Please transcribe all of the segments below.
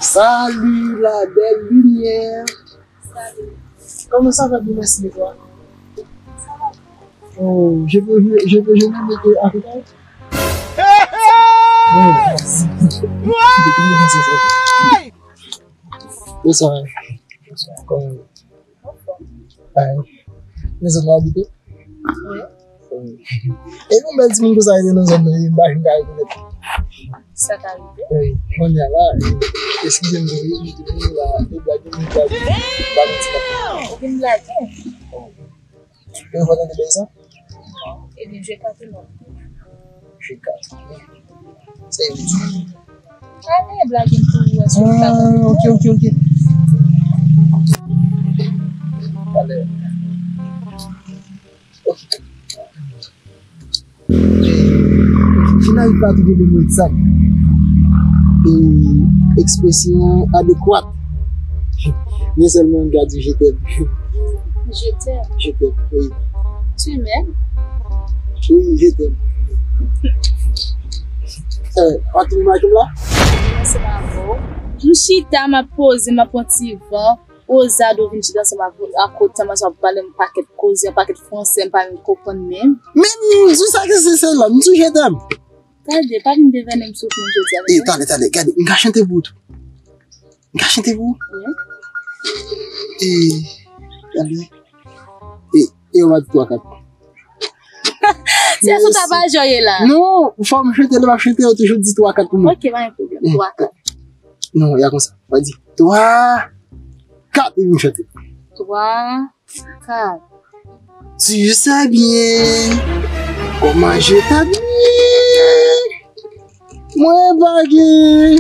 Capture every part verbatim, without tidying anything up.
Salut la belle lumière. Salut. Comment ça va bien, merci, et toi? Oh, je peux, je peux, je peux mettre à côté? Oh, merci. Bonsoir. Bonsoir. Comment vous? Ay, nan zòn nan w abite? Wi. E yon bèl timoun konsa rete nan zòn nan, e m pa janm ka rekonèt li. Sa ka rive. Wi, kounye a la, e, eskize m, wi, m te vini la, e blage m, blage m, ba m ti kòb. Ou vin blage? E ou pa tande bèl sa? Ebyen, jwe kat ou non. Jwe kat. Sa e ou di? Ale, blage m pou ou, èske ou ka konprann? Ah, ok, ok, ok. Talè. Ok. Final pa tou de mo egzak. E ekspresyon adekwat. Men sèlman m ka di je t'aime. Je t'aime. Je t'aime, wi. Tu m'aimes? Wi, je t'aime. Eh, w ap tou remake m la? Mwen se Mavo. M chita, m ap poze, m ap pran ti van. Ozado vin chita ansanm ak, ak Otan, m ap pale yon pakèt koze, yon pakèt fransè, m pa menm konprann menm. Men m di sa ke se, se la, m di je t'aime. Gade, pa vin devène m souf mwen jodi a. Eh, talè, talè, gade, m ka chante pou ou tou. M ka chante pou ou? Wi. E, gade. E, e, w ap di twa kat. Se sou tabajò ye la. Non, fò m chante, lè m ap chante, yo toujou di twa kat pou mwen. Ok, pa gen pwoblèm. Twa kat. Non, y a konsa. W a di twa kat, epi m chante. Twa kat. Tu sais bien comment je t'admire. Mwen pa gen,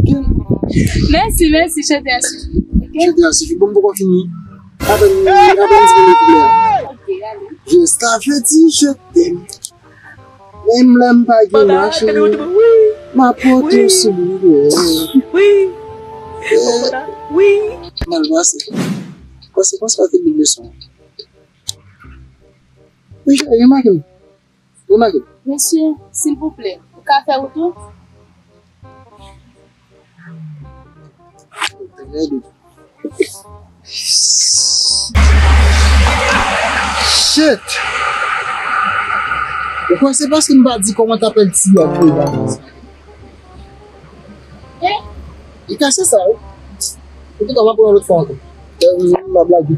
gen. Mèsi, mèsi, chante a sifi. Ok? Chante a sifi. Bon, m poko fini. Atann, atann, m di nou koulè a. Ok, ale. Je t'avais dit je t'aime. Menm lè m pa gen machin, m ap pote w sou mwen. Wi. Wi. Mal pase. Konsekans pa te byen leson. Wi, cheri, remake m. Remake m. Mesye, silvouplè, ou ka fè wout ou? Shit! Ou kwè se paske m pa di kòman t apèl ti a pou l pa konn sa? Li ka se sa, wi. Antouka, m ap pran yon lòt fwa ankò. M ap lage.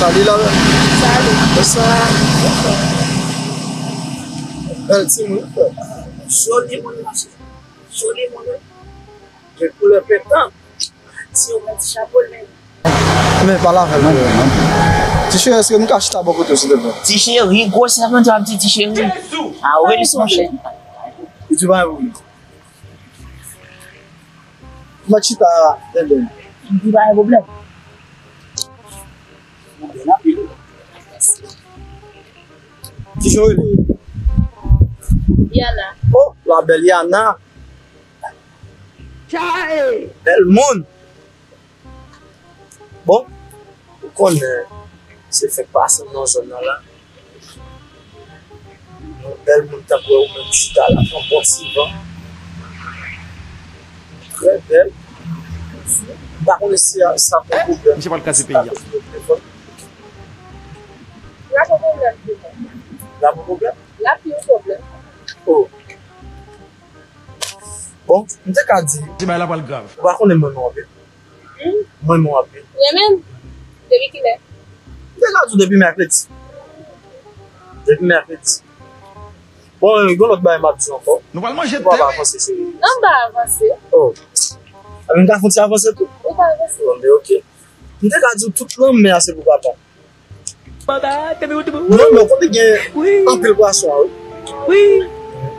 Salut la. Salut. Bonswa. Bèl timoun. Joli moun, mesye. Joli moun, wi. Gen koulè pentan. Si w mèt chapo l, men. Men, pale avè l, non. Ti cheri, èske m ka chita bò kote w, silvouplè? Ti cheri, gwosè sa, mwen di w ap di ti cheri. A, wi, monchè. Ou di pa gen pwoblèm. M ap chita dèyè. M di pa gen pwoblèm. Ou bèl anpil. Kijan w rele? Yana. Oh, la belle Yana. Bèl moun. Bon, ou konnen se fèk pase m nan zòn nan la. Yon bèl moun tankou ou menm chita la, yon bon ti van. Trè bèl. M pa konnen si sa pran pwoblèm. Misye pral kraze peyi a. La pran pwoblèm. La pran pwoblèm? La pran pwoblèm. Oh. Bon, m te ka di. Ti bagay la pral grav. Ou pa konnen mwen menm anpil. Hmm? Mwen, mwen ap vin. Renmen m? Depi kilè? M te ka di w depi mèkredi. Depi mèkredi. Bon, gen lòt bagay m ap di w ankò. Nou pral manje tè. Ou pa avanse, cheri. Non, m pa avanse. Oh. Ebyen, m ka fè yon ti avanse tou. Ou pa avanse. Bon, men ok. M te ka di w tout lanmè a se pou papa m. Non, men w konnen gen anpil pwason, wi. Wi.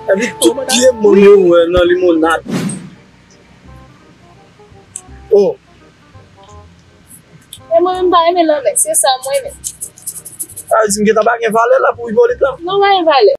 Epi tout pye moun yo wè nan limonad. Oh. E mwen menm, m pa renmen lanmè, se sa mwen renmen. Sa vle di m gentan pa gen valè la pou Ipolit la? Non, pa gen valè.